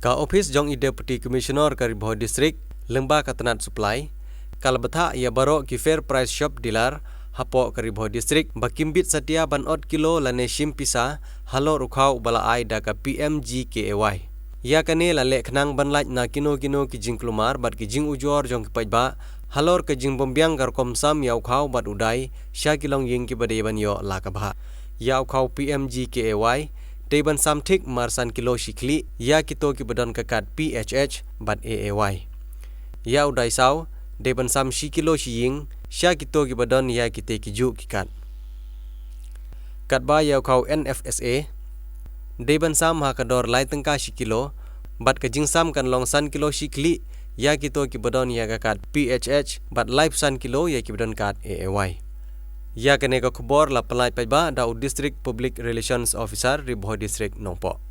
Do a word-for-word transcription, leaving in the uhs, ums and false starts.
Ka ophis jong i Deputy Commissioner ka Ri Bhoi District lyngba ka tnat supply ka la bthah ïa baroh ki Fair Price Shop Dealer hapoh ka Ri Bhoi District ba kim bit satia ban ot kilo lane shim pisa halor u khaw uba la ai da ka P M G K A Y. Ïa kane la leh khnang ban lait na kino kino ki jingkulmar bad ki jingujor jong ki paidbah halor ka jingbymbiang ka rukom sam ïa u khaw bad u dai sha ki longïing kiba dei ban ïoh la ka bhah. Ïa u khaw P M G K A Y dei ban sam thik mar san kilo shi khlieh ïa kito kiba don ka kad P H H bad A A Y. Ïa u dai saw dei ban sam shi kilo shi ïing sha kito kiba don ïa kitei kijuh ki kad. Katba ïa u khaw N F S A dei ban sam ha ka dor lai tyngka shi kilo bad ka jingsam kan long san kilo shi khlieh ïa kito kiba don ïa ka kad P H H bad laiphew san kilo ïa kiba don kad A A Y. Ïa kane ka khubor la pynlait paidbah da u District Public Relations Officer, Ri Bhoi District, Nongpoh.